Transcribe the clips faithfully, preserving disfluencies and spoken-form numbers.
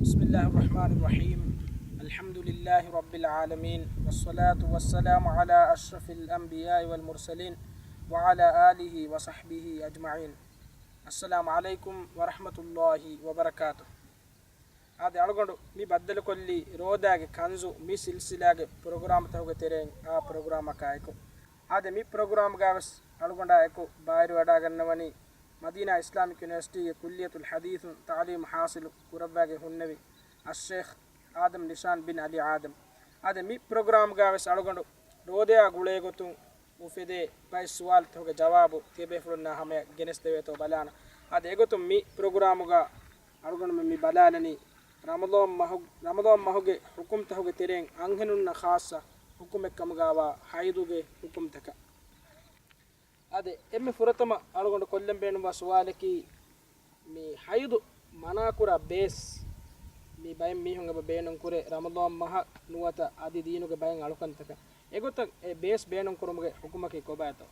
بسم الله الرحمن الرحيم. الحمد لله رب العالمين، والصلاة والسلام على أشرف الأنبياء والمرسلين، وعلى آله وصحبه أجمعين. السلام عليكم ورحمة الله وبركاته. އާދެ، އަޅުގަނޑު މި ބައްދަލުކޮށްލީ ރޯދާގެ ކަންޒު މި ސިލްސިލާގެ ޕްރޮގްރާމްތަކުގެ ތެރެއިން އާ ޕްރޮގްރާމަކާއެކު. އާދެ، މި ޕްރޮގްރާމްގާވެސް އަޅުގަނޑާއެކު ބައިވެރިވަޑައިގަންނަވަނީ މަދީނާ އިސްލާމިކް ޔުނިވަރސިޓީގެ ކުއްލިއްޔަތުލް ޙަދީޘުން ތަޢުލީމު ޙާޞިލު ކުރައްވާގެން ހުންނެވި އައްޝޭޚް އާދަމް ނިޝާން ބިން ޢަލީ އާދަމް. އާދެ، މި ޕްރޮގްރާމްގާވެސް އަޅުގަނޑު ރޯދަޔާ ގުޅޭގޮތުން އުފެދޭ ބައެއް ސުވާލުތަކުގެ ޖަވާބު ތިޔަބޭފުޅުންނާ ހަމަޔަށް ގެނެސްދެވޭތޯ ބަލާނަން. އާދެ، އެގޮތުން މި ޕްރޮގްރާމުގަ އަޅުގަނޑުމެން މި ބަލާލަނީ ރަމަޟާން މަހު، ރަމަޟާން މަހުގެ ޙުކުމްތަކުގެ ތެރެއިން އަންހެނުންނަށް ޚާއްޞަ ޙުކުމެއް ކަމުގާވާ ޙައިޟުގެ ޙުކުމްތަކަށް. އާދެ، އެންމެ ފުރަތަމަ އަޅުގަނޑު ކޮށްލަން ބޭނުންވާ ސުވާލަކީ، މި ޙައިޟު މަނާކުރާ ބޭސް މި ބައެއް މީހުން އެބަ ބޭނުން ކުރޭ ރަމަޟާން މަހަށް ނުވަތަ އަދި ދީނުގެ ބައެއް އަޅުކަންތަކަށް. އެގޮތަށް އެ ބޭސް ބޭނުން ކުރުމުގެ ޙުކުމަކީ ކޮބާތޯ؟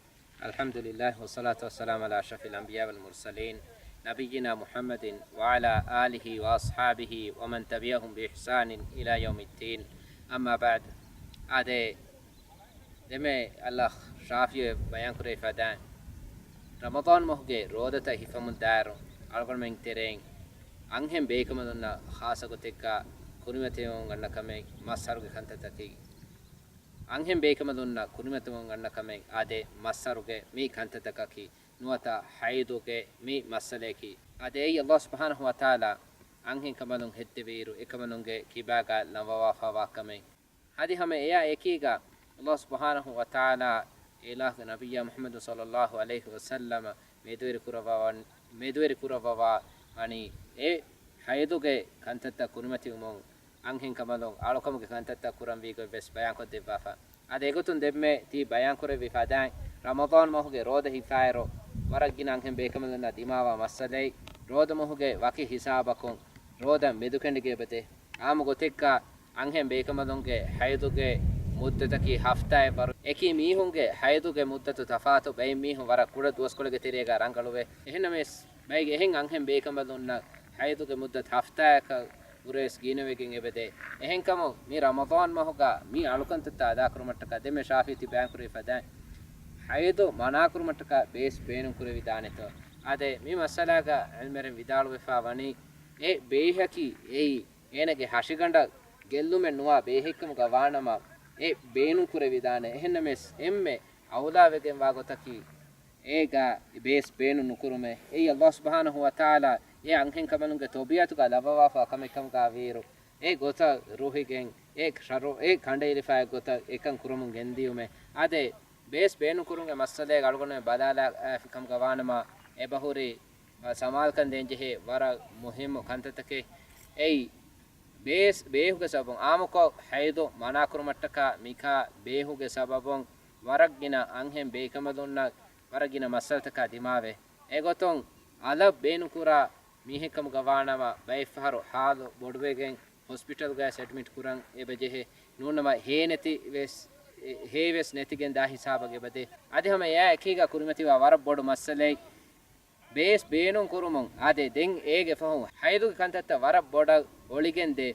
الحمد لله والصلاة والسلام على أشرف الأنبياء والمرسلين نبينا محمد وعلى آله وأصحابه ومن تبعهم بإحسان إلى يوم الدين. أما بعد. އާދެ، ދެމެ އަލްއަޚް ޝާފިއު ބަޔާންކުރެވި ފަދައިން، ރަމަޟާން މަހުގެ ރޯދަތައް ހިފަމުން ދާއިރު، އަޅުގަނޑުމެން ތެރެއިން އަންހެން ބޭކަނބަލުންނަށް ޚާއްޞަ ގޮތެއްގަ ކުރިމަތިވަމުން އަންނަ ކަމެއް މައްސަރުގެ ކަންތައްތަކީ، އަންހެން ބޭކަނބަލުންނަށް ކުރިމަތިވަމުން އަންނަ ކަމެއް އާދެ، މައްސަރުގެ މި ކަންތައްތަކަކީ ނުވަތަ ޙައިޟުގެ މި މައްސަލަޔަކީ، އާދެ، އެއީ އަލްލާހު ސުބްޙާނަހު ވަތަޢާލާ އަންހެން ކަނބަލުން ހެއްދެވިއިރު އެކަނބަލުންގެ ކިބާގަ ލަންވަވާފަވާ ކަމެއް. އަދި ހަމަ އެއާ އެކީގަ އަލްލާހު ސުބްޙާނަހު ވަތަޢާލާ އިލާހުގެ ނަބިއްޔާ މުޙައްމަދު ޞައްލައްލާހު ޢަލައިހި ވަސައްލަމަ މެދުވެރި ކުރައްވަވާ، މެދުވެރި ކުރައްވަވާ ވަނީ އެ ޙައިޟުގެ ކަންތައްތައް ކުރިމަތިވުމުން އަންހެން ކަނބަލުން އަޅުކަމުގެ ކަންތައްތައް ކުރަންވީ ގޮތްވެސް ބަޔާންކޮށްދެއްވާފަ. އަދި އެގޮތުން ދެންމެ ތި ބަޔާންކުރެއްވި ފަދައިން، ރަމަޟާން މަހުގެ ރޯދަ ހިފާއިރު، ވަރަށް ގިނަ އަންހެން ބޭކަނބަލުންނަށް ދިމާވާ މައްސަލައެއް، ރޯދަ މަހުގެ ވަކި ހިސާބަކުން ރޯދަ މެދުކެނޑިގެ އެބަދޭ. އާއްމު ގޮތެއްގަ އަންހެން ބޭކަނބަލުންގެ ޙައިޟުގެ މުއްދަތަކީ ހަފްތާއެއް ވަރު. އެކި މީހުންގެ ޙައިޟުގެ މުއްދަތު ތަފާތު، ބައެއް މީހުން ވަރަށް ކުޑަ ދުވަސްކޮޅެއްގެ ތެރޭގަ ރަނގަޅުވޭ. އެހެންނަމަވެސް، ބައެއް އެހެން އަންހެން ބޭކަނބަލުންނަށް ޙައިޟުގެ މުއްދަތު ހަފްތާއަކަށް ވުރެވެސް ގިނަވެގެން އެބަދޭ. އެހެންކަމުން މި ރަމަޟާން މަހުގަ މި އަޅުކަންތައްތައް އަދާކުރުމަށްޓަކާ ދެންމެ ޝާފި ތި ބަޔާންކުރެވި ފަދައިން، ޙައިޟު މަނާކުރުމަށްޓަކާ ބޭސް ބޭނުންކުރެވިދާނެތޯ؟ އާދެ، މި މައްސަލާގަ ޢިލްމުވެރިން ވިދާޅުވެފަ ވަނީ، އެ ބޭހަކީ އެއީ އޭނަގެ ހަށިގަނޑަށް ގެއްލުމެއް ނުވާ ބޭހެއްކަމުގަ ވާނަމަ، އެ ބޭނުންކުރެވިދާނެ. އެހެންނަމަވެސް، އެންމެ އައުލާވެގެންވާ ގޮތަކީ، އޭގަ ބޭސް ބޭނުން ނުކުރުމޭ. އެއީ އަލްލާހު ސުބްޙާނަހު ވަތަޢާލާ އެ އަންހެން ކަނބަލުންގެ ޠަބީޢަތުގަ ލައްވަވާފަ ކަމެއް ކަމުގަ ވީއިރު، އެ ގޮތަށް ރުހިގެން، އެ ޝަރުޢު، އެ ކަނޑައެޅިފައި ގޮތަށް އެކަން ކުރަމުން ގެންދިޔުމޭ. އާދެ، ބޭސް ބޭނުންކުރުމުގެ މައްސަލައެއް އަޅުގަނޑުމެން ބަލާލާފި ކަމުގަ ވާނަމަ، އެބަހުރި ސަމާލުކަން ދޭންޖެހޭ ވަރަށް މުހިއްމު ކަންތައްތަކެއް. އެއީ، ބޭސް ބޭހުގެ ސަބަބުން، އާއްމުކޮށް ޙައިޟު މަނާކުރުމަށްޓަކާ މިކާ ބޭހުގެ ސަބަބުން ވަރަށް ގިނަ އަންހެން ބޭކަނބަލުންނަށް ވަރަށް ގިނަ މައްސަލަތަކާ ދިމާވޭ. އެގޮތުން އަލަށް ބޭނުންކުރާ މީހެއްކަމުގަ ވާނަމަ، ބައެއްފަހަރު ޙާލު ބޮޑުވެގެން ހޮސްޕިޓަލްގައި އެޑްމިޓް ކުރަން އެބަޖެހޭ. ނޫންނަމަ ހޭ ނެތި ވެސް، ހޭ ވެސް ނެތިގެން ދާ ހިސާބަށް އެބަދޭ. އަދި ހަމަ އެއާ އެކީގަ ކުރިމަތިވާ ވަރަށް ބޮޑު މައްސަލައެއް، ބޭސް ބޭނުން ކުރުމުން އާދެ، ދެން އޭގެ ފަހުން ޙައިޟުގެ ކަންތައްތައް ވަރަށް ބޮޑަށް އޮޅިގެންދޭ.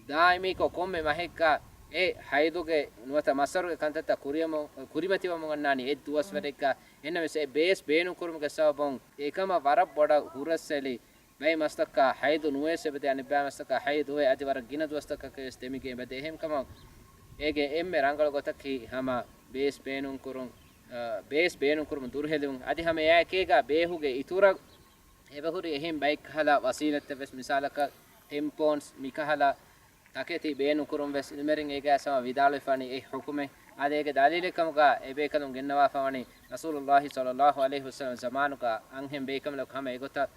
ދާއިމީކޮށް ކޮންމެ މަހެއްގަ އެ ޙައިޟުގެ ނުވަތަ މައްސަރުގެ ކަންތައްތައް ކުރިޔަމު، ކުރިމަތިވަމުން އަންނާނީ އެއް ދުވަސްވަރެއްގަ. އެހެންނަމަވެސް އެ ބޭސް ބޭނުން ކުރުމުގެ ސަބަބުން އެކަމަށް ވަރަށް ބޮޑަށް ހުރަސްއެޅި، ބައެއް މަސްތަކަށް ޙައިޟު ނުވެސް އެބަދޭ، އަނެއްބައި މަސްތަކަށް ޙައިޟު ވޭ، އަދި ވަރަށް ގިނަ ދުވަސްތަކަކަށް ވެސް ދެމިގެން އެބަދޭ. އެހެންކަމުން އޭގެ އެންމެ ރަނގަޅު ގޮތަކީ ހަމަ ބޭސް ބޭނުން ކުރުން، އަ، ބޭސް ބޭނުން ކުރުމުން ދުރުހެލިވުން. އަދި ހަމަ އެއާއެކީގަ ބޭހުގެ އިތުރަށް އެބަހުރި އެހެން ބައެއްކަހަލަ ވަސީލަތްތައް ވެސް، މިސާލަކަށް ޓެމްޕޯންސް، މިކަހަލަ ތަކެތި ބޭނުންކުރުން ވެސް އިލްމުވެރިން އޭގައި ސަމާ ވިދާޅުވެފާނީ އެ ޙުކުމެއް. އާދެ، އޭގެ ދަލީލެއް ކަމުގަ އެބޭކަލުން ގެންނަވާފަ ވަނީ ރަސޫލުﷲ ޞައްލަﷲ ޢަލައިހި ވަސައްލަމް ޒަމާނުގަ އަންހެން ބޭކަނބަލަކު ހަމަ އެގޮތަށް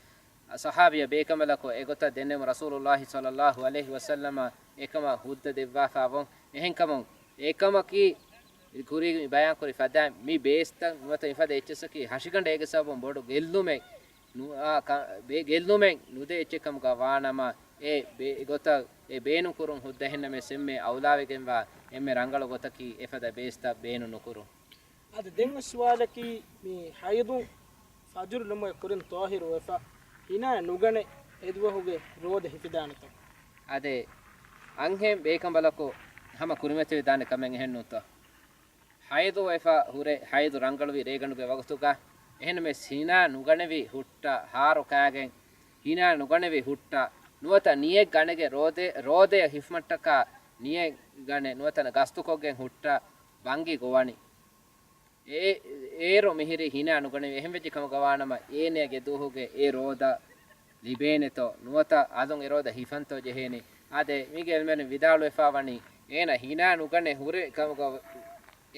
ޞަޙާބީ ބޭކަނބަލަކު އެގޮތަށް ދެންނެވުމުން ރަސޫލުﷲ ޞައްލަﷲ ޢަލައިހި ވަސައްލަމަ އެކަމަށް ހުއްދަ ދެއްވާފަ ވުން. އެހެންކަމުން އެކަމަކީ ކުރީގަ ބަޔާންކުރި ފަދައިން މި ބޭސްތައް ނުވަތަ މިފަދަ އެއްޗިއްސަކީ ހަށިގަނޑަށް އޭގެ ސަބަބުން ބޮޑު ގެއްލުމެއް ނު، އާ، ކަ، ބޭ، ގެއްލުމެއް ނުދޭ އެއްޗެއް ކަމުގަ ވާނަމަ، އެ ބޭ، ގޮތަށް އެ ބޭނުން ކުރުން ހުއްދަ. އެހެންނަމަވެސް އެންމެ އައުލާވެގެންވާ އެންމެ ރަނގަޅު ގޮތަކީ އެފަދަ ބޭސްތައް ބޭނުން ނުކުރުން. އަދި ދެން ސުވާލަކީ، މި ޙައިޟުން ފަޖުރު ލުމުގެ ކުރިން ޠާހިރު ވެފަ ހިނާ ނުގަނެ އެދުވަހުގެ ރޯދަ ހިފިދާނެތޯ؟ އާދެ، އަންހެން ބޭކަނބަލަކު ހަމަ ކުރިމަތިވެދާނެ ކަމެއް އެހެން ނޫންތޯ؟ ހައިދު ވެފަ ހުރެ ހައިދު ރަނގަޅުވި ރޭގަނޑުގެ ވަގުތުގަ، އެހެންނަމެސް ހިނާ ނުގަނެވި ހުއްޓަ ހާރު ކާގެން، ހިނާ ނުގަނެވި ހުއްޓަ ނުވަތަ ނިޔެއް ގަނެގެ ރޯދެ، ރޯދަޔަށް ހިފުމަށްޓަކާ ނިޔެއް ގަނެ ނުވަތަ ގަސްތުކޮށްގެން ހުއްޓަ ބަންގި ގޮވަނި. އޭ، އޭރު މިހިރީ ހިނާ ނުގަނެވި. އެހެންވެއްޖެ ކަމުގަ ވާނަމަ، އޭނަޔަގެ ދުވަހުގެ އެ ރޯދަ ލިބޭނެތޯ ނުވަތަ އަލުން އެ ރޯދަ ހިފަންތޯ ޖެހޭނީ. އާދެ، މީގެ އިލްމުވެރިން ވިދާޅުވެފާ ވަނީ، އޭނަ ހިނާ ނުގަނެ ހުރި ކަމުގަ،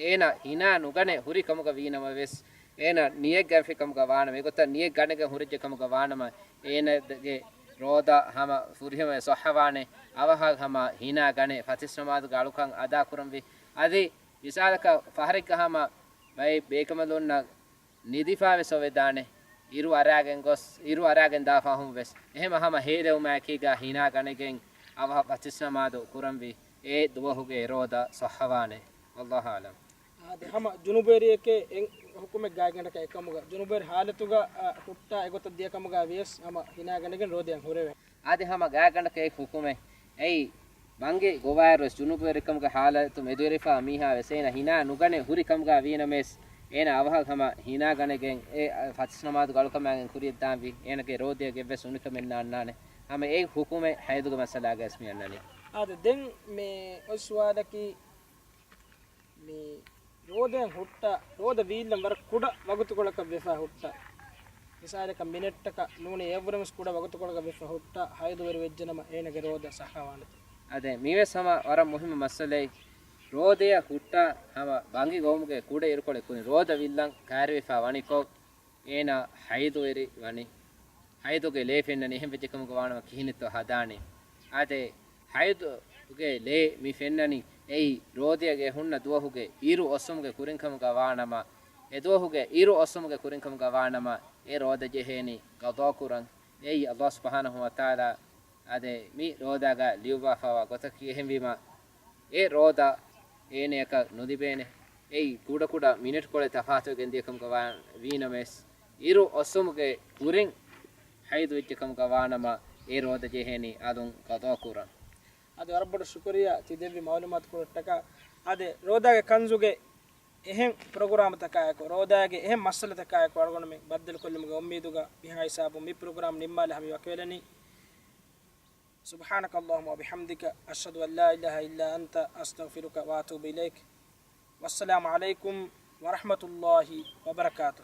އޭނަ ހިނާ ނުގަނެ ހުރި ކަމުގަ ވީނަމަވެސް، އޭނަ ނިޔަތް ގަނެފި ކަމުގަ ވާނަމަ، އެގޮތަށް ނިޔަތް ގަނެގެން ހުރެއްޖެ ކަމުގަ ވާނަމަ، އޭނަގެ ރޯދަ ހަމަ ފުރިހަމަ ސޮއްހަވާނެ. އަވަހަށް ހަމަ ހިނާ ގަނެ ފަތިސް ނަމާދުގެ އަޅުކަން އަދާ ކުރަންވީ. އަދި މިސާލަކަށް ފަހަރެއްގަ ހަމަ ބައެއް ބޭކަނބަލުންނަށް ނިދިފާވެސް އޮވެދާނެ. އިރު އަރާގެން ގޮސް، އިރު އަރާގެން ދާ ފަހުން ވެސް އެހެމަ ހަމަ ހޭލެވުމާއެކީގަ ހިނާ ގަނެގެން އަވަހަށް ފަތިސް ނަމާދު ކުރަންވީ. އެ ދުވަހުގެ ރޯދަ ސޮއްހަވާނެ. ވައްލާހު އަޢްލަމް. އާދެ، ހަމަ ޖުނުބުވެރިއެކޭ އެއް ހުކުމެއް ގާތްގަނޑަކަށް އެކަމުގަ، ޖުނުބުވެރި ހާލަތުގަ، އަ، ހުއްޓާ އެގޮތަށް ދިޔަ ކަމުގަ ވިޔަސް ހަމަ ހިނާ ގަނެގެން ރޯދަޔަށް ހުރެވޭ. އާދެ، ހަމަ ގާތްގަނޑަކަށް އެއް ހުކުމެއް. އެއީ، ބަންގި ގޮވާއިރުވެސް ޖުނުބުވެރިކަމުގެ ހާލަތު މެދުވެރިފާ މީހާވެސް އޭނަ ހިނާ ނުގަނެ ހުރި ކަމުގަ ވީނަމަވެސް، އޭނަ އަވަހަށް ހަމަ ހިނާ ގަނެގެން އެ ފަތިސް ނަމާދުގެ އަޅުކަމާގެން ކުރިޔަށްދާންވީ. އޭނަގެ ރޯދަޔަށް އެއްވެސް އުނިކަމެއް ނާންނާނެ. ހަމަ އެއް ހުކުމެއް ހައިދުގެ މައްސަލާގައި ވެސް މި އަންނަނީ. އާދެ، ދެން މި އޮތް ސުވާލަކީ، މި ރޯދައިން ހުއްޓާ، ރޯދަ ވީއްލަން ވަރަށް ކުޑަ ވަގުތުކޮޅަކަށް ވެފަ ހުއްޓާ. މިސާލަކަށް މިނެޓްތަކަށް ނޫނީ އެއަށްވުރެން ވެސް ކުޑަ ވަގުތުކޮޅަކަށް ވެފަ ހުއްޓާ، ހައިދުވެރި ވެއްޖެނަމަ އޭނަގެ ރޯދަ ސައްހަވާނެތަ؟ އާދެ، މީވެސް ހަމަ ވަރަށް މުހިއްމު މައްސަލައެއް. ރޯދަޔަށް ހުއްޓާ ހަމަ ބަންގި ގޮވުމުގެ ކުޑަ އިރުކޮޅެއް ކުރިން ރޯދަ ވިއްލަން ކައިރިވެފަ ވަނިކޮށް، އޭނާ ހައިދުވެރި ވަނީ. ހައިދުގެ ލޭ ފެންނަނީ. އެހެން ވެއްޖެ ކަމުގަ ވާނަމަ ކިހިނެއްތޯ ހަދާނީ؟ އާދެ، ހައިދުގެ ލޭ މި ފެންނަނީ އެއީ ރޯދައިގެ ހުންނަ ދުވަހުގެ އިރު އޮއްސުމުގެ ކުރިން ކަމުގަ ވާނަމަ، އެ ދުވަހުގެ އިރު އޮއްސުމުގެ ކުރިން ކަމުގަ ވާނަމަ، އެ ރޯދަ ޖެހޭނީ ޤަޟާ ކުރަން. އެއީ ﷲ ސުބްޙާނަހޫ ވަތަޢާލާ އާދެ، މި ރޯދާގަ ލިޔުއްވާފައިވާ ގޮތަކީ. އެހެންވީމަ، އެ ރޯދަ އޭނަޔަކަށް ނުލިބޭނެ. އެއީ ކުޑަކުޑަ މިނެޓްކޮޅެއް ތަފާތުވެގެން ދިޔަކަމުގަ ވާ-، ވީނަމަވެސް، އިރު އޮއްސުމުގެ ކުރިން ހައިދު ވެއްޖެކަމުގަ ވާނަމަ، އެ ރޯދަ ޖެހޭނީ އަލުން ޤަޟާ ކުރަން. އަދި ވަރަށް ބޮޑަށް ޝުކުރިއްޔާ ތި ދެއްވި މަޢުލޫމާތުކޮޅަށްޓަކާ. އަދި ރޯދާގެ ކަންޒުގެ އެހެން ޕްރޮގްރާމްތަކާއެކު، ރޯދާގެ އެހެން މައްސަލަތަކާއެކު އަޅުގަނޑުމެން ބައްދަލުކޮށްލުމުގެ އުއްމީދުގަ މިހާ ހިސާބުން މި ޕްރޮގްރާމް ނިންމާލަ ހަމަ ވަކިވެލަނީ. سبحانك اللهم وبحمدك، أشهد أن لا إله إلا أنت، أستغفرك وأتوب إليك. والسلام عليكم ورحمة الله وبركاته.